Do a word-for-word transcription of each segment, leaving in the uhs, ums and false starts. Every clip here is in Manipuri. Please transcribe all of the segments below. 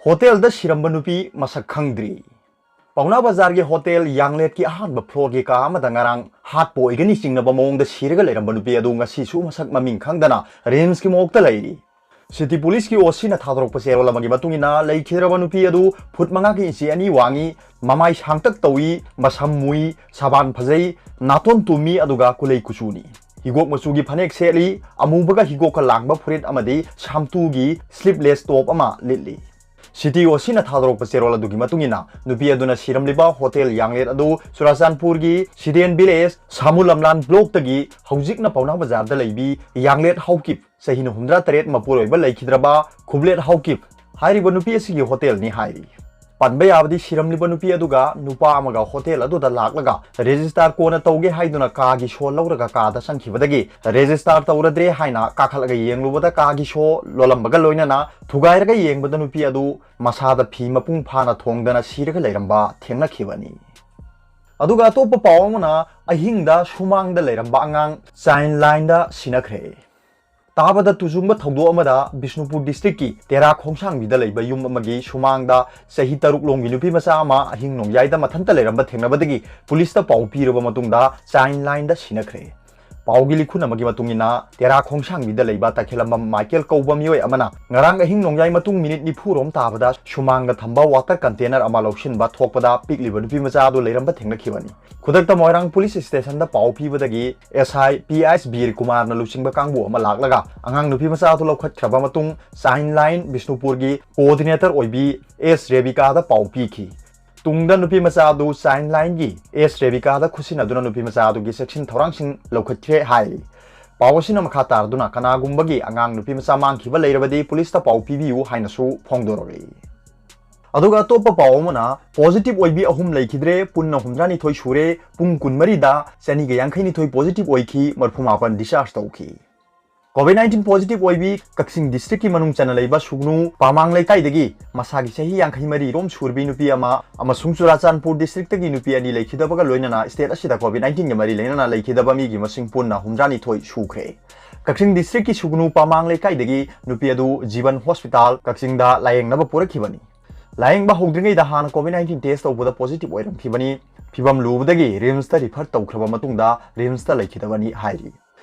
ꯍꯣꯇꯦꯜꯗ ꯁꯤꯔꯝꯕ ꯅꯨꯄꯤ ꯃꯁꯛ ꯈꯪꯗ꯭ꯔꯤ꯫ ꯄꯥꯎꯅꯥ ꯕꯖꯥꯔꯒꯤ ꯍꯣꯇꯦꯜ ꯌꯥꯡꯂꯦꯠꯀꯤ ꯑꯍꯥꯟꯕ ꯐ꯭ꯂꯣꯔꯒꯤ ꯀꯥ ꯑꯃꯗ ꯉꯔꯥꯡ ꯍꯥꯠꯄ ꯑꯣꯏꯒꯅꯤ ꯆꯤꯡꯅꯕ ꯃꯑꯣꯡꯗ ꯁꯤꯔꯒ ꯂꯩꯔꯝꯕ ꯅꯨꯄꯤ ꯑꯗꯨ ꯉꯁꯤꯁꯨ ꯃꯁꯛ ꯃꯃꯤꯡ ꯈꯪꯗꯅ ꯔꯤꯝꯁꯀꯤ ꯃꯣꯛꯇ ꯂꯩꯔꯤ꯫ ꯁꯤꯇꯤ ꯄꯨꯂꯤꯁꯀꯤ ꯑꯣ ꯁꯤꯅ ꯊꯥꯗꯣꯔꯛꯄ ꯆꯦꯔꯣꯜ ꯑꯃꯒꯤ ꯃꯇꯨꯡ ꯏꯟꯅ, ꯂꯩꯈꯤꯗ꯭ꯔꯕ ꯅꯨꯄꯤ ꯑꯗꯨ ꯐꯨꯠ ꯃꯉꯥꯒꯤ ꯏꯟꯆꯤ ꯑꯅꯤ ꯋꯥꯡꯏ, ꯃꯃꯥꯏ ꯁꯥꯡꯇꯛ ꯇꯧꯏ, ꯃꯁꯝ ꯃꯨꯏ, ꯁꯕꯥꯟ ꯐꯖꯩ, ꯅꯥꯇꯣꯟ ꯇꯨꯝꯃꯤ, ꯑꯗꯨꯒ ꯀꯨꯂꯩ ꯀꯨꯆꯨꯅꯤ꯫ ꯍꯤꯒꯣꯛ ꯃꯆꯨꯒꯤ ꯐꯅꯦꯛ ꯁꯦꯠꯂꯤ, ꯑꯃꯨꯕꯒ ꯍꯤꯒꯣꯛꯀ ꯂꯥꯡꯕ ꯐꯨꯔꯤꯠ ꯑꯃꯗꯤ ꯁꯥꯝꯇꯨꯒꯤ ꯁ꯭ꯂꯤꯞꯂꯦꯁ ꯇꯣꯞ ꯑꯃ ꯂꯤꯠꯂꯤ꯫ ꯁꯤꯇꯤ ꯑꯣ ꯁꯤꯅ ꯊꯥꯗꯣꯔꯛꯄ ꯆꯦꯔꯣꯜ ꯑꯗꯨꯒꯤ ꯃꯇꯨꯡ ꯏꯟꯅ, ꯅꯨꯄꯤ ꯑꯗꯨꯅ ꯁꯤꯔꯝꯂꯤꯕ ꯍꯣꯇꯦꯜ ꯌꯥꯡꯂꯦꯠ ꯑꯗꯨ ꯆꯨꯔꯥꯆꯥꯟꯄꯨꯔꯒꯤ ꯁꯤꯗꯦꯟ ꯚꯤꯂꯦꯖ ꯁꯥꯃꯨ ꯂꯝꯂꯥꯟ ꯕ꯭ꯂꯣꯛꯇꯒꯤ ꯍꯧꯖꯤꯛꯅ ꯄꯥꯎꯅꯥ ꯕꯖꯥꯔꯗ ꯂꯩꯕꯤ ꯌꯥꯡꯂꯦꯠ ꯍꯥꯎꯀꯤꯞ, ꯆꯍꯤꯅ ꯍꯨꯝꯗ꯭ꯔꯥ ꯇꯔꯦꯠ, ꯃꯄꯨꯔꯣꯏꯕ ꯂꯩꯈꯤꯗ꯭ꯔꯕ ꯈꯨꯕꯂꯦꯠ ꯍꯥꯎꯀꯤꯞ ꯍꯥꯏꯔꯤꯕ ꯅꯨꯄꯤ ꯑꯁꯤꯒꯤ ꯍꯣꯇꯦꯜꯅꯤ ꯍꯥꯏꯔꯤ꯫ ꯄꯟꯕ ꯌꯥꯕꯗꯤ, ꯁꯤꯔꯝꯂꯤꯕ ꯅꯨꯄꯤ ꯑꯗꯨꯒ ꯅꯨꯄꯥ ꯑꯃꯒ ꯍꯣꯇꯦꯜ ꯑꯗꯨꯗ ꯂꯥꯛꯂꯒ ꯔꯦꯖꯤꯁꯇꯥꯔ ꯀꯣꯟꯅ ꯇꯧꯒꯦ ꯍꯥꯏꯗꯨꯅ ꯀꯥꯒꯤ ꯁꯣ ꯂꯧꯔꯒ ꯀꯥꯗ ꯆꯪꯈꯤꯕꯗꯒꯤ, ꯔꯦꯖꯤꯁꯇꯥꯔ ꯇꯧꯔꯗ꯭ꯔꯦ ꯍꯥꯏꯅ ꯀꯥꯈꯠꯂꯒ ꯌꯦꯡꯂꯨꯕꯗ ꯀꯥꯒꯤ ꯁꯣ ꯂꯣꯜꯂꯝꯕꯒ ꯂꯣꯏꯅꯅ ꯊꯨꯒꯥꯏꯔꯒ ꯌꯦꯡꯕꯗ ꯅꯨꯄꯤ ꯑꯗꯨ ꯃꯁꯥꯗ ꯐꯤ ꯃꯄꯨꯡ ꯐꯥꯅ ꯊꯣꯡꯗꯅ ꯁꯤꯔꯒ ꯂꯩꯔꯝꯕ ꯊꯦꯡꯅꯈꯤꯕꯅꯤ꯫ ꯑꯗꯨꯒ ꯑꯇꯣꯞꯄ ꯄꯥꯎ ꯑꯃꯅ, ꯑꯍꯤꯡꯗ ꯁꯨꯃꯥꯡꯗ ꯂꯩꯔꯝꯕ ꯑꯉꯥꯡ ꯆꯥꯏꯜ ꯂꯥꯏꯟꯗ ꯁꯤꯅꯈ꯭ꯔꯦ꯫ ꯇꯥꯕꯗ ꯇꯨꯖꯨꯡꯕ ꯊꯧꯗꯣꯛ ꯑꯃꯗ ꯕꯤꯁꯅꯨꯄꯨꯔ ꯗꯤꯁꯇ꯭ꯔꯤꯛꯀꯤ ꯇꯦꯔꯥ ꯈꯣꯡꯁꯥꯡꯕꯤꯗ ꯂꯩꯕ ꯌꯨꯝ ꯑꯃꯒꯤ ꯁꯨꯃꯥꯡꯗ ꯆꯍꯤ ꯇꯔꯨꯛ ꯂꯣꯝꯒꯤ ꯅꯨꯄꯤ ꯃꯆꯥ ꯑꯃ ꯑꯍꯤꯡ ꯅꯣꯡꯌꯥꯏꯗ ꯃꯊꯟꯇ ꯂꯩꯔꯝꯕ ꯊꯦꯡꯅꯕꯗꯒꯤ ꯄꯨꯂꯤꯁꯇ ꯄꯥꯎ ꯄꯤꯔꯕ ꯃꯇꯨꯡꯗ ꯆꯥꯏꯜ ꯂꯥꯏꯟꯗ ꯁꯤꯅꯈ꯭ꯔꯦ꯫ ꯄꯥꯎꯒꯤ ꯂꯤꯈꯨꯟ ꯑꯃꯒꯤ ꯃꯇꯨꯡ ꯏꯟꯅ, ꯇꯦꯔꯥ ꯈꯣꯡꯁꯥꯡꯕꯤꯗ ꯂꯩꯕ ꯇꯈꯦꯂꯝꯕꯝ ꯃꯥꯏꯀꯦꯜ ꯀꯧꯕ ꯃꯤꯑꯣꯏ ꯑꯃꯅ ꯉꯔꯥꯡ ꯑꯍꯤꯡ ꯅꯣꯡꯌꯥꯏ ꯃꯇꯨꯡ ꯃꯤꯅꯤꯠ ꯅꯤꯐꯨ ꯔꯣꯝ ꯇꯥꯕꯗ ꯁꯨꯃꯥꯡꯗ ꯊꯝꯕ ꯋꯥꯇꯔ ꯀꯟꯇꯦꯅꯔ ꯑꯃ ꯂꯧꯁꯤꯟꯕ ꯊꯣꯛꯄꯗ ꯄꯤꯛꯂꯤꯕ ꯅꯨꯄꯤ ꯃꯆꯥ ꯑꯗꯨ ꯂꯩꯔꯝꯕ ꯊꯦꯡꯅꯈꯤꯕꯅꯤ꯫ ꯈꯨꯗꯛꯇ ꯃꯣꯏꯔꯥꯡ ꯄꯨꯂꯤꯁ ꯁ꯭ꯇꯦꯁꯟꯗ ꯄꯥꯎ ꯄꯤꯕꯗꯒꯤ ꯑꯦꯁ ꯑꯥꯏ ꯄꯤ ꯑꯦꯁ ꯕꯤꯔ ꯀꯨꯃꯥꯔꯅ ꯂꯨꯆꯤꯡꯕ ꯀꯥꯡꯕꯨ ꯑꯃ ꯂꯥꯛꯂꯒ ꯑꯉꯥꯡ ꯅꯨꯄꯤ ꯃꯆꯥ ꯑꯗꯨ ꯂꯧꯈꯠꯈ꯭ꯔꯕ ꯃꯇꯨꯡ, ꯆꯥꯏꯜ ꯂꯥꯏꯟ ꯕꯤꯁꯅꯨꯄꯨꯔꯒꯤ ꯀꯣꯑꯣꯔꯗꯤꯅꯦꯇꯔ ꯑꯣꯏꯕꯤ ꯑꯦꯁ ꯔꯦꯕꯤꯀꯥꯗ ꯄꯥꯎ ꯄꯤꯈꯤ꯫ ꯇꯨꯡꯗ ꯅꯨꯄꯤ ꯃꯆꯥ ꯑꯗꯨ ꯆꯥꯏꯜ ꯂꯥꯏꯟꯒꯤ ꯑꯦꯁ ꯔꯦꯕꯤꯀꯥꯗ ꯈꯨꯠꯁꯤꯟꯅꯗꯨꯅ ꯅꯨꯄꯤ ꯃꯆꯥ ꯑꯗꯨꯒꯤ ꯆꯦꯛꯁꯤꯟ ꯊꯧꯔꯥꯡꯁꯤꯡ ꯂꯧꯈꯠꯈ꯭ꯔꯦ ꯍꯥꯏꯔꯤ꯫ ꯄꯥꯎ ꯑꯁꯤꯅ ꯃꯈꯥ ꯇꯥꯔꯗꯨꯅ, ꯀꯅꯥꯒꯨꯝꯕꯒꯤ ꯑꯉꯥꯡ ꯅꯨꯄꯤ ꯃꯆꯥ ꯃꯥꯡꯈꯤꯕ ꯂꯩꯔꯕꯗꯤ ꯄꯨꯂꯤꯁꯇ ꯄꯥꯎ ꯄꯤꯕꯤꯌꯨ ꯍꯥꯏꯅꯁꯨ ꯐꯣꯡꯗꯣꯔꯛꯂꯤ꯫ ꯑꯗꯨꯒ ꯑꯇꯣꯞꯄ ꯄꯥꯎ ꯑꯃꯅ, ꯄꯣꯖꯤꯇꯤꯚ ꯑꯣꯏꯕꯤ ꯑꯍꯨꯝ ꯂꯩꯈꯤꯗ꯭ꯔꯦ, ꯄꯨꯟꯅ ꯍꯨꯝꯗ꯭ꯔꯥꯅꯤꯊꯣꯏ ꯁꯨꯔꯦ, ꯄꯨꯡ ꯀꯨꯟꯃꯔꯤꯗ ꯆꯅꯤꯒ ꯌꯥꯡꯈꯩꯅꯤꯊꯣꯏ ꯄꯣꯖꯤꯇꯤꯚ ꯑꯣꯏꯈꯤ, ꯃꯔꯐꯨ ꯃꯥꯄꯟ ꯗꯤꯁꯆꯥꯔꯖ ꯇꯧꯈꯤ꯫ ꯀꯣꯚꯤꯗ ꯅꯥꯏꯟꯇꯤꯟ ꯄꯣꯖꯤꯇꯤꯚ ꯑꯣꯏꯕꯤ ꯀꯛꯆꯤꯡ ꯗꯤꯁꯇ꯭ꯔꯤꯛꯀꯤ ꯃꯅꯨꯡ ꯆꯟꯅ ꯂꯩꯕ ꯁꯨꯒꯅꯨ ꯄꯥꯃꯥꯡ ꯂꯩꯀꯥꯏꯗꯒꯤ ꯃꯁꯥꯒꯤ ꯆꯍꯤ ꯌꯥꯡꯈꯩ ꯃꯔꯤ ꯔꯣꯝ ꯁꯨꯔꯕꯤ ꯅꯨꯄꯤ ꯑꯃ ꯑꯃꯁꯨꯡ ꯆꯨꯔꯥꯆꯥꯟꯄꯨꯔ ꯗꯤꯁꯇ꯭ꯔꯤꯛꯇꯒꯤ ꯅꯨꯄꯤ ꯑꯅꯤ ꯂꯩꯈꯤꯗꯕꯒ ꯂꯣꯏꯅꯅ ꯁ꯭ꯇꯦꯠ ꯑꯁꯤꯗ ꯀꯣꯚꯤꯗ ꯅꯥꯏꯟꯇꯤꯟꯒ ꯃꯔꯤ ꯂꯩꯅꯅ ꯂꯩꯈꯤꯗꯕ ꯃꯤꯒꯤ ꯃꯁꯤꯡ ꯄꯨꯟꯅ ꯍꯨꯝꯗ꯭ꯔꯥꯅꯤꯊꯣꯏ ꯁꯨꯈ꯭ꯔꯦ꯫ ꯀꯛꯆꯤꯡ ꯗꯤꯁꯇ꯭ꯔꯤꯛꯀꯤ ꯁꯨꯒꯅꯨ ꯄꯥꯃꯥꯡ ꯂꯩꯀꯥꯏꯗꯒꯤ ꯅꯨꯄꯤ ꯑꯗꯨ ꯖꯤꯕꯟ ꯍꯣꯁꯄꯤꯇꯥꯜ ꯀꯛꯆꯤꯡꯗ ꯂꯥꯌꯦꯡꯅꯕ ꯄꯨꯔꯛꯈꯤꯕꯅꯤ꯫ ꯂꯥꯌꯦꯡꯕ ꯍꯧꯗ꯭ꯔꯤꯉꯩꯗ ꯍꯥꯟꯅ ꯀꯣꯚꯤꯗ ꯅꯥꯏꯟꯇꯤꯟ ꯇꯦꯁ ꯇꯧꯕꯗ ꯄꯣꯖꯤꯇꯤꯚ ꯑꯣꯏꯔꯝꯈꯤꯕꯅꯤ꯫ ꯐꯤꯕꯝ ꯂꯨꯕꯗꯒꯤ ꯔꯤꯝꯁꯇ ꯔꯤꯐꯔ ꯇꯧꯈ꯭ꯔꯕ ꯃꯇꯨꯡꯗ ꯔꯤꯝꯁꯇ ꯂꯩꯈꯤꯗꯕꯅꯤ ꯍꯥꯏꯔꯤ꯫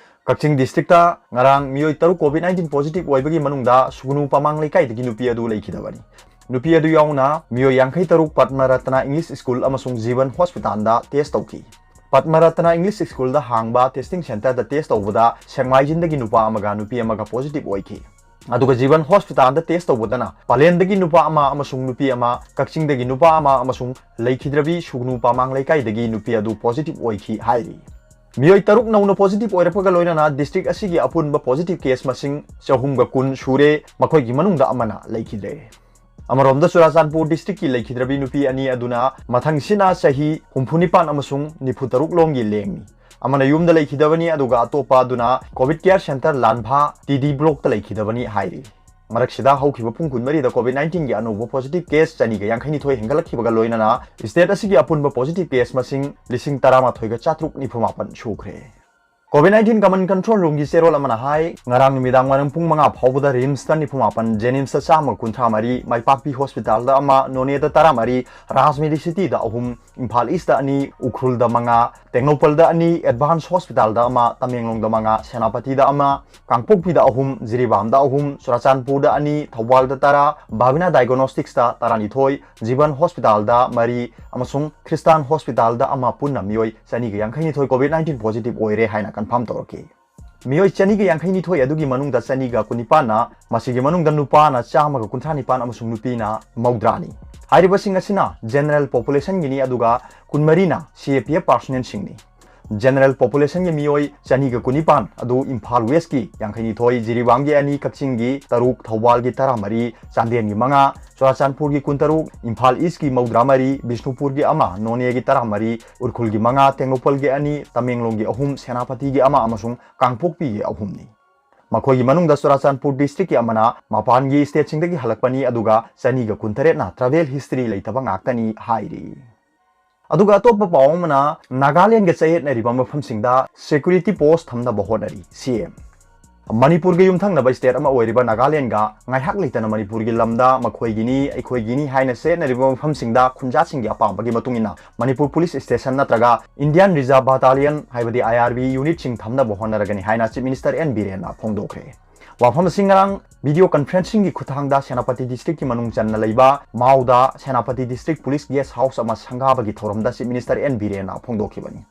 ꯀꯛꯆꯤꯡ ꯗꯤꯁꯇ꯭ꯔꯤꯛꯇ ꯉꯔꯥꯡ ꯃꯤꯑꯣꯏ ꯇꯔꯨꯛ ꯀꯣꯚꯤꯗ ꯅꯥꯏꯟꯇꯤꯟ ꯄꯣꯖꯤꯇꯤꯚ ꯑꯣꯏꯕꯒꯤ ꯃꯅꯨꯡꯗ ꯁꯨꯒꯅꯨ ꯄꯥꯃꯥꯡ ꯂꯩꯀꯥꯏꯗꯒꯤ ꯅꯨꯄꯤ ꯑꯗꯨ ꯂꯩꯈꯤꯗꯕꯅꯤ꯫ ꯅꯨꯄꯤ ꯑꯗꯨ ꯌꯥꯎꯅ ꯃꯤꯑꯣꯏ ꯌꯥꯡꯈꯩ ꯇꯔꯨꯛ ꯄꯗꯃꯔꯇꯅ ꯏꯪꯂꯤꯁ ꯁ꯭ꯀꯨꯜ ꯑꯃꯁꯨꯡ ꯖꯤꯕꯟ ꯍꯣꯁꯄꯤꯇꯥꯜꯗ ꯇꯦꯁ ꯇꯧꯈꯤ꯫ ꯄꯗꯃꯔꯇꯅ ꯏꯪꯂꯤꯁ ꯁ꯭ꯀꯨꯜꯗ ꯍꯥꯡꯕ ꯇꯦꯁꯇꯤꯡ ꯁꯦꯟꯇꯔꯗ ꯇꯦꯁ ꯇꯧꯕꯗ ꯁꯦꯛꯃꯥꯏꯖꯤꯟꯗꯒꯤ ꯅꯨꯄꯥ ꯑꯃꯒ ꯅꯨꯄꯤ ꯑꯃꯒ ꯄꯣꯖꯤꯇꯤꯚ ꯑꯣꯏꯈꯤ꯫ ꯑꯗꯨꯒ ꯖꯤꯕꯟ ꯍꯣꯁꯄꯤꯇꯥꯜꯗ ꯇꯦꯁ ꯇꯧꯕꯗꯅ ꯄꯥꯂꯦꯟꯗꯒꯤ ꯅꯨꯄꯥ ꯑꯃ ꯑꯃꯁꯨꯡ ꯅꯨꯄꯤ ꯑꯃ, ꯀꯛꯆꯤꯡꯗꯒꯤ ꯅꯨꯄꯥ ꯑꯃ ꯑꯃꯁꯨꯡ ꯂꯩꯈꯤꯗ꯭ꯔꯕꯤ ꯁꯨꯒꯅꯨ ꯄꯥꯃꯥꯡ ꯂꯩꯀꯥꯏꯗꯒꯤ ꯅꯨꯄꯤ ꯑꯗꯨ ꯄꯣꯖꯤꯇꯤꯚ ꯑꯣꯏꯈꯤ ꯍꯥꯏꯔꯤ꯫ ꯃꯤꯑꯣꯏ ꯇꯔꯨꯛ ꯅꯧꯅ ꯄꯣꯖꯤꯇꯤꯚ ꯑꯣꯏꯔꯛꯄꯒ ꯂꯣꯏꯅꯅ ꯗꯤꯁꯇ꯭ꯔꯤꯛ ꯑꯁꯤꯒꯤ ꯑꯄꯨꯟꯕ ꯄꯣꯖꯤꯇꯤꯚ ꯀꯦꯁ ꯃꯁꯤꯡ ꯆꯍꯨꯝꯒ ꯀꯨꯟ ꯁꯨꯔꯦ, ꯃꯈꯣꯏꯒꯤ ꯃꯅꯨꯡꯗ ꯑꯃꯅ ꯂꯩꯈꯤꯗ꯭ꯔꯦ꯫ ꯑꯃꯔꯣꯝꯗ ꯆꯨꯔꯥꯆꯥꯟꯄꯨꯔ ꯗꯤꯁꯇ꯭ꯔꯤꯛꯀꯤ ꯂꯩꯈꯤꯗ꯭ꯔꯕꯤ ꯅꯨꯄꯤ ꯑꯅꯤ ꯑꯗꯨꯅ ꯃꯊꯪꯁꯤꯅ ꯆꯍꯤ ꯍꯨꯝꯐꯨ ꯅꯤꯄꯥꯟ ꯑꯃꯁꯨꯡ ꯅꯤꯐꯨ ꯇꯔꯨꯛ ꯂꯣꯝꯒꯤ ꯂꯦꯡꯅꯤ꯫ ꯑꯃꯅ ꯌꯨꯝꯗ ꯂꯩꯈꯤꯗꯕꯅꯤ, ꯑꯗꯨꯒ ꯑꯇꯣꯞꯄ ꯑꯗꯨꯅ ꯀꯣꯚꯤꯗ ꯀꯦꯌꯔ ꯁꯦꯟꯇꯔ ꯂꯥꯟꯚꯥ ꯇꯤ ꯗꯤ ꯕ꯭ꯂꯣꯛꯇ ꯂꯩꯈꯤꯗꯕꯅꯤ ꯍꯥꯏꯔꯤ꯫ ꯃꯔꯛꯁꯤꯗ ꯍꯧꯈꯤꯕ ꯄꯨꯡ ꯀꯨꯟꯃꯔꯤꯗ ꯀꯣꯚꯤꯗ ꯅꯥꯏꯟꯇꯤꯟꯒꯤ ꯑꯅꯧꯕ ꯄꯣꯖꯤꯇꯤꯚ ꯀꯦꯁ ꯆꯅꯤꯒ ꯌꯥꯡꯈꯩꯅꯤꯊꯣꯏ ꯍꯦꯟꯒꯠꯂꯛꯈꯤꯕꯒ ꯂꯣꯏꯅꯅ ꯁ꯭ꯇꯦꯠ ꯑꯁꯤꯒꯤ ꯑꯄꯨꯟꯕ ꯄꯣꯖꯤꯇꯤꯚ ꯀꯦꯁ ꯃꯁꯤꯡ ꯂꯤꯁꯤꯡ ꯇꯔꯥꯃꯥꯊꯣꯏꯒ ꯆꯥꯇ꯭ꯔꯨꯛ ꯅꯤꯐꯨ ꯃꯥꯄꯟ ꯁꯨꯈ꯭ꯔꯦ꯫ ꯀꯣꯚꯤꯗ ꯅꯥꯏꯟꯇꯤꯟ ꯀꯃꯟ ꯀꯟꯇ꯭ꯔꯣꯜ ꯔꯨꯝꯒꯤ ꯆꯦꯔꯣꯜ ꯑꯃꯅ ꯍꯥꯏ, ꯉꯔꯥꯡ ꯅꯨꯃꯤꯗꯥꯡ ꯋꯥꯏꯔꯝ ꯄꯨꯡ ꯃꯉꯥ ꯐꯥꯎꯕꯗ ꯔꯤꯝꯁꯇ ꯅꯤꯐꯨ ꯃꯥꯄꯟ, ꯖꯦꯅꯤꯝꯁꯇ ꯆꯥꯝꯃꯒ ꯀꯨꯟꯊ꯭ꯔꯥ ꯃꯔꯤ, ꯃꯥꯏꯄꯥꯛꯄꯤ ꯍꯣꯁꯄꯤꯇꯥꯜꯗ ꯑꯃ, ꯅꯣꯅꯦꯗ ꯇꯔꯥꯃꯔꯤ, ꯔꯥꯖ ꯃꯦꯗꯤꯁꯤꯇꯤꯗ ꯑꯍꯨꯝ, ꯏꯝꯐꯥꯜ ꯏꯁꯇ ꯑꯅꯤ, ꯎꯈ꯭ꯔꯨꯜꯗ ꯃꯉꯥ, ꯇꯦꯡꯅꯧꯄꯜꯗ ꯑꯅꯤ, ꯑꯦꯗꯚꯥꯟꯁ ꯍꯣꯁꯄꯤꯇꯥꯜꯗ ꯑꯃ, ꯇꯃꯦꯡꯂꯣꯡꯗ ꯃꯉꯥ, ꯁꯦꯅꯥꯄꯇꯤꯗ ꯑꯃ, ꯀꯥꯡꯄꯣꯛꯄꯤꯗ ꯑꯍꯨꯝ, ꯖꯤꯔꯤꯕꯥꯝꯗ ꯑꯍꯨꯝ, ꯆꯨꯔꯥꯆꯥꯟꯄꯨꯔꯗ ꯑꯅꯤ, ꯊꯧꯕꯥꯜꯗ ꯇꯔꯥ, ꯚꯥꯕꯤꯅꯥ ꯗꯥꯏꯒꯣꯅꯣꯁꯇꯤꯛꯁꯇ ꯇꯔꯥꯅꯤꯊꯣꯏ, ꯖꯤꯕꯟ ꯍꯣꯁꯄꯤꯇꯥꯜꯗ ꯃꯔꯤ ꯑꯃꯁꯨꯡ ꯈ꯭ꯔꯤꯁꯇꯥꯟ ꯍꯣꯁꯄꯤꯇꯥꯜꯗ ꯑꯃ, ꯄꯨꯟꯅ ꯃꯤꯑꯣꯏ ꯆꯅꯤꯒ ꯌꯥꯡꯈꯩꯅꯤꯊꯣꯏ ꯀꯣꯚꯤꯗ ꯅꯥꯏꯟꯇꯤꯟ ꯄꯣꯖꯤꯇꯤꯚ ꯑꯣꯏꯔꯦ ꯍꯥꯏꯅ ꯀꯟꯐꯥꯔꯝ ꯇꯧꯔꯛꯈꯤ꯫ ꯃꯤꯑꯣꯏ ꯆꯅꯤꯒ ꯌꯥꯡꯈꯩꯅꯤꯊꯣꯏ ꯑꯗꯨꯒꯤ ꯃꯅꯨꯡꯗ ꯆꯅꯤꯒ ꯀꯨꯟꯅꯤꯄꯥꯟꯅ, ꯃꯁꯤꯒꯤ ꯃꯅꯨꯡꯗ ꯅꯨꯄꯥꯅ ꯆꯥꯝꯃꯒ ꯀꯨꯟꯊ꯭ꯔꯥ ꯅꯤꯄꯥꯟ ꯑꯃꯁꯨꯡ ꯅꯨꯄꯤꯅ ꯃꯧꯗ꯭ꯔꯥꯅꯤ꯫ ꯍꯥꯏꯔꯤꯕꯁꯤꯡ ꯑꯁꯤꯅ ꯖꯦꯅꯔꯦꯜ ꯄꯣꯄꯨꯂꯦꯁꯟꯒꯤꯅꯤ, ꯑꯗꯨꯒ ꯀꯨꯟꯃꯔꯤꯅ ꯁꯤ ꯑꯦ ꯄꯤ ꯑꯦꯐ ꯄꯥꯔꯁꯣꯅꯦꯜꯁꯤꯡꯅꯤ꯫ ꯖꯦꯅꯔꯦꯜ ꯄꯣꯄꯨꯂꯦꯁꯟꯒꯤ ꯃꯤꯑꯣꯏ ꯆꯅꯤꯒ ꯀꯨꯟꯅꯤꯄꯥꯟ ꯑꯗꯨ ꯏꯝꯐꯥꯜ ꯋꯦꯁꯀꯤ ꯌꯥꯡꯈꯩꯅꯤꯊꯣꯏ, ꯖꯤꯔꯤꯕꯥꯝꯒꯤ ꯑꯅꯤ, ꯀꯛꯆꯤꯡꯒꯤ ꯇꯔꯨꯛ, ꯊꯧꯕꯥꯜꯒꯤ ꯇꯔꯥꯃꯔꯤ, ꯆꯥꯟꯗꯦꯜꯒꯤ ꯃꯉꯥ, ꯆꯨꯔꯥꯆꯥꯟꯄꯨꯔꯒꯤ ꯀꯨꯟꯇꯔꯨꯛ, ꯏꯝꯐꯥꯜ ꯏꯁꯀꯤ ꯃꯧꯗ꯭ꯔꯥꯃꯔꯤ, ꯕꯤꯁꯅꯨꯄꯨꯔꯒꯤ ꯑꯃ, ꯅꯣꯅꯦꯒꯤ ꯇꯔꯥꯃꯔꯤ, ꯎꯈ꯭ꯔꯨꯜꯒꯤ ꯃꯉꯥ, ꯇꯦꯡꯅꯧꯄꯜꯒꯤ ꯑꯅꯤ, ꯇꯃꯦꯡꯂꯣꯡꯒꯤ ꯑꯍꯨꯝ, ꯁꯦꯅꯥꯄꯇꯤꯒꯤ ꯑꯃ ꯑꯃꯁꯨꯡ ꯀꯥꯡꯄꯣꯛꯄꯤꯒꯤ ꯑꯍꯨꯝꯅꯤ꯫ ꯃꯈꯣꯏꯒꯤ ꯃꯅꯨꯡꯗ ꯆꯨꯔꯥꯆꯥꯟꯄꯨꯔ ꯗꯤꯁꯇ꯭ꯔꯤꯛꯀꯤ ꯑꯃꯅ ꯃꯄꯥꯟꯒꯤ ꯁ꯭ꯇꯦꯠꯁꯤꯡꯗꯒꯤ ꯍꯜꯂꯛꯄꯅꯤ, ꯑꯗꯨꯒ ꯆꯅꯤꯒ ꯀꯨꯟꯇꯔꯦꯠꯅ ꯇ꯭ꯔꯥꯚꯦꯜ ꯍꯤꯁꯇ꯭ꯔꯤ ꯂꯩꯇꯕ ꯉꯥꯛꯇꯅꯤ ꯍꯥꯏꯔꯤ꯫ ꯑꯗꯨꯒ ꯑꯇꯣꯞꯄ ꯄꯥꯎ ꯑꯃꯅ, ꯅꯥꯒꯥꯂꯦꯟꯒ ꯆꯌꯦꯠꯅꯔꯤꯕ ꯃꯐꯝꯁꯤꯡꯗ ꯁꯦꯀ꯭ꯌꯨꯔꯤꯇꯤ ꯄꯣꯁ ꯊꯝꯅꯕ ꯍꯣꯠꯅꯔꯤ, ꯁꯤ ꯑꯦꯝ꯫ ꯃꯅꯤꯄꯨꯔꯒ ꯌꯨꯝꯊꯪꯅꯕ state ꯑꯃ ꯑꯣꯏꯔꯤꯕ ꯅꯥꯒꯥꯂꯦꯟꯒ ꯉꯥꯏꯍꯥꯛ ꯂꯩꯇꯅ ꯃꯅꯤꯄꯨꯔꯒꯤ ꯂꯝꯗ ꯃꯈꯣꯏꯒꯤꯅꯤ, ꯑꯩꯈꯣꯏꯒꯤꯅꯤ ꯍꯥꯏꯅ ꯆꯦꯠꯅꯔꯤꯕ ꯃꯐꯝꯁꯤꯡꯗ ꯈꯨꯟꯖꯥꯁꯤꯡꯒꯤ ꯑꯄꯥꯝꯕꯒꯤ ꯃꯇꯨꯡ ꯏꯟꯅ ꯃꯅꯤꯄꯨꯔ police station ꯅꯠꯇ꯭ꯔꯒ Indian Reserve Battalion ꯍꯥꯏꯕꯗꯤ I R B unitꯁꯤꯡ ꯊꯝꯅꯕ ꯍꯣꯠꯅꯔꯒꯅꯤ ꯍꯥꯏꯅ Chief Minister N ꯕꯤꯔꯦꯟꯅ ꯐꯣꯡꯗꯣꯛꯈ꯭ꯔꯦ꯫ ꯋꯥꯐꯝ ꯑꯁꯤ ꯉꯔꯥꯡ video conferencingꯒꯤ ꯈꯨꯠꯊꯥꯡꯗ ꯁꯦꯅꯥꯄꯇꯤ districtꯀꯤ ꯃꯅꯨꯡ ꯆꯟꯅ ꯂꯩꯕ ꯃꯥꯎꯗ Senapati district police guest house ꯑꯃ ꯁꯪꯒꯥꯕꯒꯤ ꯊꯧꯔꯝꯗ Chief Minister N ꯕꯤꯔꯦꯟꯅ ꯐꯣꯡꯗꯣꯛꯈꯤꯕꯅꯤ꯫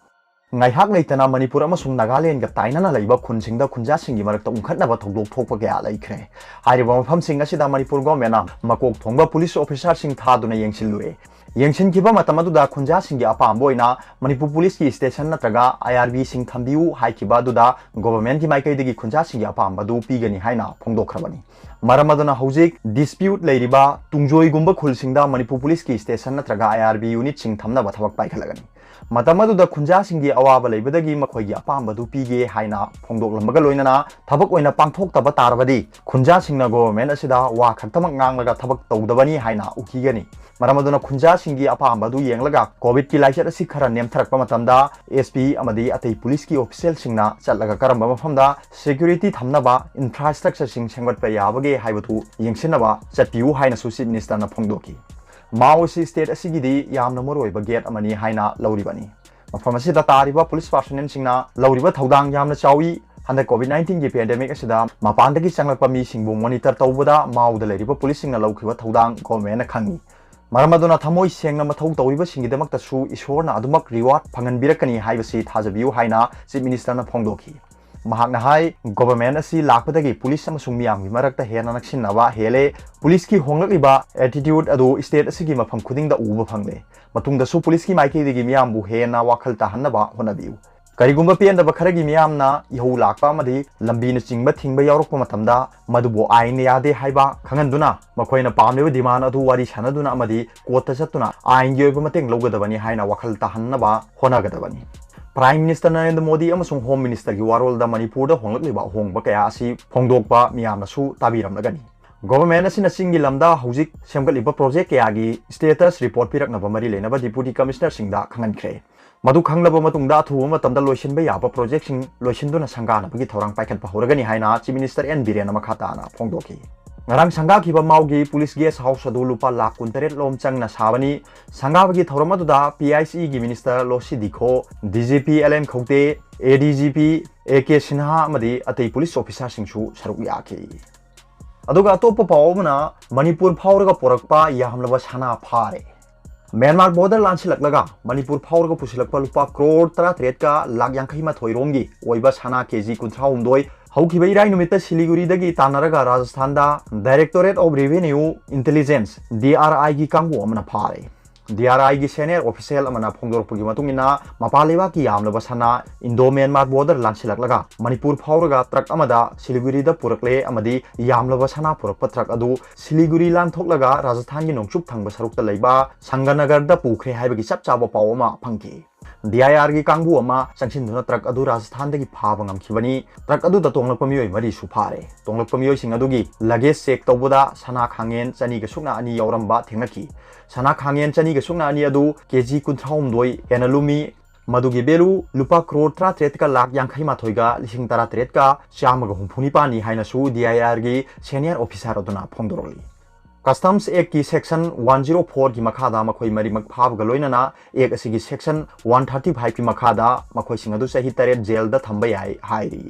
ꯉꯥꯏꯍꯥꯛ ꯂꯩꯇꯅ ꯃꯅꯤꯄꯨꯔ ꯑꯃꯁꯨꯡ ꯅꯥꯒꯥꯂꯦꯟꯒ ꯇꯥꯏꯅꯅ ꯂꯩꯕ ꯈꯨꯟꯁꯤꯡꯗ ꯈꯨꯟꯖꯥꯁꯤꯡꯒꯤ ꯃꯔꯛꯇ ꯎꯪꯈꯠꯅꯕ ꯊꯧꯗꯣꯛ ꯊꯣꯛꯄ ꯀꯌꯥ ꯂꯩꯈ꯭ꯔꯦ꯫ ꯍꯥꯏꯔꯤꯕ ꯃꯐꯝꯁꯤꯡ ꯑꯁꯤꯗ ꯃꯅꯤꯄꯨꯔ governmentꯅ ꯃꯀꯣꯛ ꯊꯣꯡꯕ police officerꯁꯤꯡ ꯊꯥꯗꯨꯅ ꯌꯦꯡꯁꯤꯜꯂꯨꯔꯦ꯫ ꯌꯦꯡꯁꯤꯟꯈꯤꯕ ꯃꯇꯝ ꯑꯗꯨꯗ ꯈꯨꯟꯖꯥꯁꯤꯡꯒꯤ ꯑꯄꯥꯝꯕ ꯑꯣꯏꯅ ꯃꯅꯤꯄꯨꯔ policeꯀꯤ station ꯅꯠꯇ꯭ꯔꯒ I R Bꯁꯤꯡ ꯊꯝꯕꯤꯌꯨ ꯍꯥꯏꯈꯤꯕ ꯑꯗꯨꯗ governmentꯀꯤ ꯃꯥꯏꯀꯩꯗꯒꯤ ꯈꯨꯟꯖꯥꯁꯤꯡꯒꯤ ꯑꯄꯥꯝꯕ ꯑꯗꯨ ꯄꯤꯒꯅꯤ ꯍꯥꯏꯅ ꯐꯣꯡꯗꯣꯛꯈ꯭ꯔꯕꯅꯤ꯫ ꯃꯔꯝ ꯑꯗꯨꯅ ꯍꯧꯖꯤꯛ dispute ꯂꯩꯔꯤꯕ ꯇꯨꯡꯖꯣꯏꯒꯨꯝꯕ ꯈꯨꯜꯁꯤꯡꯗ ꯃꯅꯤꯄꯨꯔ policeꯀꯤ station ꯅꯠꯇ꯭ꯔꯒ I R B unitꯁꯤꯡ ꯊꯝꯅꯕ ꯊꯕꯛ ꯄꯥꯏꯈꯠꯂꯒꯅꯤ꯫ ꯃꯇꯝ ꯑꯗꯨꯗ ꯈꯨꯟꯖꯥꯁꯤꯡꯒꯤ ꯑꯋꯥꯕ ꯂꯩꯕꯗꯒꯤ ꯃꯈꯣꯏꯒꯤ ꯑꯄꯥꯝꯕꯗꯨ ꯄꯤꯒꯦ ꯍꯥꯏꯅ ꯐꯣꯡꯗꯣꯛꯂꯝꯕꯒ ꯂꯣꯏꯅꯅ ꯊꯕꯛ ꯑꯣꯏꯅ ꯄꯥꯡꯊꯣꯛꯇꯕ ꯇꯥꯔꯕꯗꯤ ꯈꯨꯟꯖꯥꯁꯤꯡꯅ government ꯑꯁꯤꯗ ꯋꯥ ꯈꯛꯇꯃꯛ ꯉꯥꯡꯂꯒ ꯊꯕꯛ ꯇꯧꯗꯕꯅꯤ ꯍꯥꯏꯅ ꯎꯈꯤꯒꯅꯤ꯫ ꯃꯔꯝ ꯑꯗꯨꯅ ꯈꯨꯟꯖꯥꯁꯤꯡꯒꯤ ꯑꯄꯥꯝꯕ ꯑꯗꯨ ꯌꯦꯡꯂꯒ COVIDꯀꯤ ꯂꯥꯏꯆꯠ ꯑꯁꯤ ꯈꯔ ꯅꯦꯝꯊꯔꯛꯄ ꯃꯇꯝꯗ S P ꯑꯃꯗꯤ ꯑꯇꯩ policeꯀꯤ officialꯁꯤꯡꯅ ꯆꯠꯂꯒ ꯀꯔꯝꯕ ꯃꯐꯝꯗ security ꯊꯝꯅꯕ infrastructureꯁꯤꯡ ꯁꯦꯝꯒꯠꯄ ꯌꯥꯕꯒꯦ ꯍꯥꯏꯕꯗꯨ ꯌꯦꯡꯁꯤꯟꯅꯕ ꯆꯠꯄꯤꯌꯨ ꯍꯥꯏꯅꯁꯨ Chief Ministerꯅ ꯐꯣꯡꯗꯣꯛꯈꯤ꯫ ꯃꯥꯎ ꯑꯁꯤ state ꯑꯁꯤꯒꯤꯗꯤ ꯌꯥꯝꯅ ꯃꯔꯨꯑꯣꯏꯕ gate ꯑꯃꯅꯤ ꯍꯥꯏꯅ ꯂꯧꯔꯤꯕꯅꯤ꯫ ꯃꯐꯝ ꯑꯁꯤꯗ ꯇꯥꯔꯤꯕ police personnelꯁꯤꯡꯅ ꯂꯧꯔꯤꯕ ꯊꯧꯗꯥꯡ ꯌꯥꯝꯅ ꯆꯥꯎꯏ꯫ ꯍꯟꯗꯛ COVID nineteenꯒꯤ pandemic ꯑꯁꯤꯗ ꯃꯄꯥꯟꯗꯒꯤ ꯆꯪꯂꯛꯄ ꯃꯤꯁꯤꯡꯕꯨ monitor ꯇꯧꯕꯗ ꯃꯥꯎꯗ ꯂꯩꯔꯤꯕ policeꯁꯤꯡꯅ ꯂꯧꯈꯤꯕ ꯊꯧꯗꯥꯡ governmentꯅ ꯈꯪꯏ꯫ ꯃꯔꯝ ꯑꯗꯨꯅ ꯊꯃꯣꯏ ꯁꯦꯡꯅ ꯃꯊꯧ ꯇꯧꯔꯤꯕꯁꯤꯡꯒꯤꯗꯃꯛꯇꯁꯨ ꯏꯁꯣꯔꯅ ꯑꯗꯨꯃꯛ reward ꯐꯪꯍꯟꯕꯤꯔꯛꯀꯅꯤ ꯍꯥꯏꯕꯁꯤ ꯊꯥꯖꯕꯤꯌꯨ ꯍꯥꯏꯅ Chief Ministerꯅ ꯐꯣꯡꯗꯣꯛꯈꯤ꯫ ꯃꯍꯥꯛꯅ ꯍꯥꯏ, government ꯑꯁꯤ ꯂꯥꯛꯄꯗꯒꯤ police ꯑꯃꯁꯨꯡ ꯃꯤꯌꯥꯝꯒꯤ ꯃꯔꯛꯇ ꯍꯦꯟꯅ ꯅꯛꯁꯤꯟꯅꯕ ꯍꯦꯜꯂꯦ꯫ Policeꯀꯤ ꯍꯣꯡꯂꯛꯂꯤꯕ attitude ꯑꯗꯨ state ꯑꯁꯤꯒꯤ ꯃꯐꯝ ꯈꯨꯗꯤꯡꯗ ꯎꯕ ꯐꯪꯂꯦ꯫ ꯃꯇꯨꯡꯗꯁꯨ policeꯀꯤ ꯃꯥꯏꯀꯩꯗꯒꯤ ꯃꯤꯌꯥꯝꯕꯨ ꯍꯦꯟꯅ ꯋꯥꯈꯜ ꯇꯥꯍꯟꯅꯕ ꯍꯣꯠꯅꯕꯤꯌꯨ꯫ ꯀꯔꯤꯒꯨꯝꯕ ꯄꯦꯟꯗꯕ ꯈꯔꯒꯤ ꯃꯤꯌꯥꯝꯅ ꯏꯍꯧ ꯂꯥꯛꯄ ꯑꯃꯗꯤ ꯂꯝꯕꯤꯅꯆꯤꯡꯕ ꯊꯤꯡꯕ ꯌꯥꯎꯔꯛꯄ ꯃꯇꯝꯗ ꯃꯗꯨꯕꯨ ꯑꯥꯏꯟꯅ ꯌꯥꯗꯦ ꯍꯥꯏꯕ ꯈꯪꯍꯟꯗꯨꯅ ꯃꯈꯣꯏꯅ ꯄꯥꯝꯂꯤꯕ demand ꯑꯗꯨ ꯋꯥꯔꯤ ꯁꯥꯟꯅꯗꯨꯅ ꯑꯃꯗꯤ courtꯇ ꯆꯠꯇꯨꯅ ꯑꯥꯏꯟꯒꯤ ꯑꯣꯏꯕ ꯃꯇꯦꯡ ꯂꯧꯒꯗꯕꯅꯤ ꯍꯥꯏꯅ ꯋꯥꯈꯜ ꯇꯥꯍꯟꯅꯕ ꯍꯣꯠꯅꯒꯗꯕꯅꯤ꯫ Prime Minister ꯅꯔꯦꯟꯗ꯭ꯔ ꯃꯣꯗꯤ ꯑꯃꯁꯨꯡ Home Ministerꯒꯤ ꯋꯥꯔꯣꯜꯗ ꯃꯅꯤꯄꯨꯔꯗ ꯍꯣꯡꯂꯛꯂꯤꯕ ꯑꯍꯣꯡꯕ ꯀꯌꯥ ꯑꯁꯤ ꯐꯣꯡꯗꯣꯛꯄ ꯃꯤꯌꯥꯝꯅꯁꯨ ꯇꯥꯕꯤꯔꯝꯂꯒꯅꯤ꯫ Government ꯑꯁꯤꯅ ꯆꯤꯡꯒꯤ ꯂꯝꯗ ꯍꯧꯖꯤꯛ ꯁꯦꯝꯒꯠꯂꯤꯕ project ꯀꯌꯥꯒꯤ status report ꯄꯤꯔꯛꯅꯕ ꯃꯔꯤ ꯂꯩꯅꯕ Deputy Commissionerꯁꯤꯡꯗ ꯈꯪꯍꯟꯈ꯭ꯔꯦ꯫ ꯃꯗꯨ ꯈꯪꯂꯕ ꯃꯇꯨꯡꯗ ꯑꯊꯨꯕ ꯃꯇꯝꯗ ꯂꯣꯏꯁꯤꯟꯕ ꯌꯥꯕ ꯄ꯭ꯔꯣꯖꯦꯛꯁꯤꯡ ꯂꯣꯏꯁꯤꯟꯗꯨꯅ ꯁꯪꯒꯥꯅꯕꯒꯤ ꯊꯧꯔꯥꯡ ꯄꯥꯏꯈꯠꯄ ꯍꯧꯔꯒꯅꯤ ꯍꯥꯏꯅ ꯆꯤꯐ ꯃꯤꯅꯤꯁꯇꯔ ꯑꯦꯟ ꯕꯤꯔꯦꯟꯅ ꯃꯈꯥ ꯇꯥꯅ ꯐꯣꯡꯗꯣꯛꯈꯤ꯫ ꯉꯔꯥꯡ ꯁꯪꯒꯥꯈꯤꯕ ꯃꯥꯎꯒꯤ ꯄꯨꯂꯤꯁ ꯒꯦꯁ ꯍꯥꯎꯁ ꯑꯗꯨ ꯂꯨꯄꯥ ꯂꯥꯈ ꯀꯨꯟꯇꯔꯦꯠ ꯂꯣꯝ ꯆꯪꯅ ꯁꯥꯕꯅꯤ꯫ ꯁꯪꯒꯥꯕꯒꯤ ꯊꯧꯔꯝ ꯑꯗꯨꯗ ꯄꯤ ꯑꯥꯏ ꯁꯤꯒꯤ ꯃꯤꯅꯤꯁꯇꯔ ꯂꯣꯁꯤ ꯗꯤꯈꯣ, D G P L N Khaute, A D G P A K Sinha ꯑꯃꯗꯤ ꯑꯇꯩ ꯄꯨꯂꯤꯁ ꯑꯣꯐꯤꯁꯥꯔꯁꯤꯡꯁꯨ ꯁꯔꯨꯛ ꯌꯥꯈꯤ꯫ ꯑꯗꯨꯒ ꯑꯇꯣꯞꯄ ꯄꯥꯎ ꯑꯃꯅ, ꯃꯅꯤꯄꯨꯔ ꯐꯥꯎꯔꯒ ꯄꯨꯔꯛꯄ ꯌꯥꯝꯂꯕ ꯁꯅꯥ ꯐꯥꯔꯦ꯫ ꯃ꯭ꯌꯥꯟꯃꯥꯔ ꯕꯣꯔꯗꯔ ꯂꯥꯟꯁꯤꯜꯂꯛꯂꯒ ꯃꯅꯤꯄꯨꯔ ꯐꯥꯎꯔꯒ ꯄꯨꯁꯤꯜꯂꯛꯄ ꯂꯨꯄꯥ ꯀ꯭ꯔꯣꯔ ꯇꯔꯥꯇꯔꯦꯠꯀ ꯂꯥꯈ ꯌꯥꯡꯈꯩ ꯃꯥꯊꯣꯏ ꯔꯣꯝꯒꯤ ꯑꯣꯏꯕ ꯁꯅꯥ ꯀꯦ ꯖꯤ ꯀꯨꯟꯊ꯭ꯔꯥ ꯍꯨꯝꯗꯣꯏ ꯍꯧꯈꯤꯕ ꯏꯔꯥꯏ ꯅꯨꯃꯤꯠꯇ ꯁꯤꯂꯤꯒꯨꯔꯤꯗꯒꯤ ꯇꯥꯟꯅꯔꯒ ꯔꯥꯖꯁꯊꯥꯟꯗ Directorate of Revenue Intelligence, D R ꯑꯥꯏꯒꯤ ꯀꯥꯡꯕꯨ ꯑꯃꯅ ꯐꯥꯔꯦ꯫ ꯗꯤ ꯑꯥꯔ ꯑꯥꯏꯒꯤ ꯁꯦꯅꯤꯌꯔ ꯑꯣꯐꯤꯁꯤꯌꯦꯜ ꯑꯃꯅ ꯐꯣꯡꯗꯣꯔꯛꯄꯒꯤ ꯃꯇꯨꯡ ꯏꯟꯅ, ꯃꯄꯥꯟ ꯂꯩꯕꯥꯛꯀꯤ ꯌꯥꯝꯂꯕ ꯁꯅꯥ ꯏꯟꯗꯣ ꯃ꯭ꯌꯥꯟꯃꯥꯔ ꯕꯣꯔꯗꯔ ꯂꯥꯟꯁꯤꯜꯂꯛꯂꯒ ꯃꯅꯤꯄꯨꯔ ꯐꯥꯎꯔꯒ ꯇ꯭ꯔꯛ ꯑꯃꯗ ꯁꯤꯂꯤꯒꯨꯔꯤꯗ ꯄꯨꯔꯛꯂꯦ ꯑꯃꯗꯤ ꯌꯥꯝꯂꯕ ꯁꯅꯥ ꯄꯨꯔꯛꯄ ꯇ꯭ꯔꯛ ꯑꯗꯨ ꯁꯤꯂꯤꯒꯨꯔꯤ ꯂꯥꯟꯊꯣꯛꯂꯒ ꯔꯥꯖꯁꯊꯥꯟꯒꯤ ꯅꯣꯡꯆꯨꯞ ꯊꯪꯕ ꯁꯔꯨꯛꯇ ꯂꯩꯕ ꯁꯪꯒꯅꯒꯔꯗ ꯄꯨꯈ꯭ꯔꯦ ꯍꯥꯏꯕꯒꯤ ꯆꯞ ꯆꯥꯕ ꯄꯥꯎ ꯑꯃ ꯐꯪꯈꯤ꯫ ꯗꯤ ꯑꯥꯏ ꯑꯥꯔꯒꯤ ꯀꯥꯡꯕꯨ ꯑꯃ ꯆꯪꯁꯤꯟꯗꯨꯅ ꯇ꯭ꯔꯛ ꯑꯗꯨ ꯔꯥꯖꯁꯊꯥꯟꯗꯒꯤ ꯐꯥꯕ ꯉꯝꯈꯤꯕꯅꯤ꯫ ꯇ꯭ꯔꯛ ꯑꯗꯨꯗ ꯇꯣꯡꯂꯛꯄ ꯃꯤꯑꯣꯏ ꯃꯔꯤꯁꯨ ꯐꯥꯔꯦ꯫ ꯇꯣꯡꯂꯛꯄ ꯃꯤꯑꯣꯏꯁꯤꯡ ꯑꯗꯨꯒꯤ ꯂꯒꯦꯖ ꯆꯦꯛ ꯇꯧꯕꯗ ꯁꯅꯥ ꯈꯥꯡꯉꯦꯟ ꯆꯅꯤꯒ ꯁꯨꯞꯅ ꯑꯅꯤ ꯌꯥꯎꯔꯝꯕ ꯊꯦꯡꯅꯈꯤ꯫ ꯁꯅꯥ ꯈꯥꯡꯉꯦꯟ ꯆꯅꯤꯒ ꯁꯨꯞꯅ ꯑꯅꯤ ꯑꯗꯨ ꯀꯦ ꯖꯤ ꯀꯨꯟꯊ꯭ꯔꯥ ꯍꯨꯝꯗꯣꯏ ꯍꯦꯟꯅ ꯂꯨꯝꯃꯤ꯫ ꯃꯗꯨꯒꯤ ꯚꯦꯂꯨ ꯂꯨꯄꯥ ꯀ꯭ꯔꯣꯔ ꯇꯔꯥꯇꯔꯦꯠꯀ ꯂꯥꯈ ꯌꯥꯡꯈꯩ ꯃꯥꯊꯣꯏꯒ ꯂꯤꯁꯤꯡ ꯇꯔꯥꯇꯔꯦꯠꯀ ꯆꯥꯝꯃꯒ ꯍꯨꯝꯐꯨ ꯅꯤꯄꯥꯟꯅꯤ ꯍꯥꯏꯅꯁꯨ ꯗꯤ ꯑꯥꯏ ꯑꯥꯔꯒꯤ ꯁꯦꯅꯤꯌꯔ ꯑꯣꯐꯤꯁꯥꯔ ꯑꯗꯨꯅ ꯐꯣꯡꯗꯣꯔꯛꯂꯤ꯫ ꯀꯁꯇꯝꯁ ꯑꯦꯛꯀꯤ ꯁꯦꯛꯁꯟ ꯋꯥꯟ ꯖꯤꯔꯣ ꯐꯣꯔꯒꯤ ꯃꯈꯥꯗ ꯃꯈꯣꯏ ꯃꯔꯤꯃꯛ ꯐꯥꯕꯒ ꯂꯣꯏꯅꯅ ꯑꯦꯛ ꯑꯁꯤꯒꯤ ꯁꯦꯛꯁꯟ ꯋꯥꯟ ꯊꯥꯔꯇꯤ ꯐꯥꯏꯚꯀꯤ ꯃꯈꯥꯗ ꯃꯈꯣꯏꯁꯤꯡ ꯑꯗꯨ ꯆꯍꯤ ꯇꯔꯦꯠ ꯖꯦꯜꯗ ꯊꯝꯕ ꯌꯥꯏ ꯍꯥꯏꯔꯤ꯫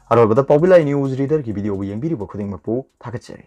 ꯑꯔꯣꯏꯕꯗ ꯄꯥꯎꯕꯤꯂꯥꯏ ꯅ꯭ꯌꯨꯁ ꯔꯤꯗꯔꯒꯤ ꯚꯤꯗꯤꯑꯣꯕꯨ ꯌꯦꯡꯕꯤꯔꯤꯕ ꯈꯨꯗꯤꯡꯃꯛꯄꯨ ꯊꯥꯒꯠꯆꯔꯤ꯫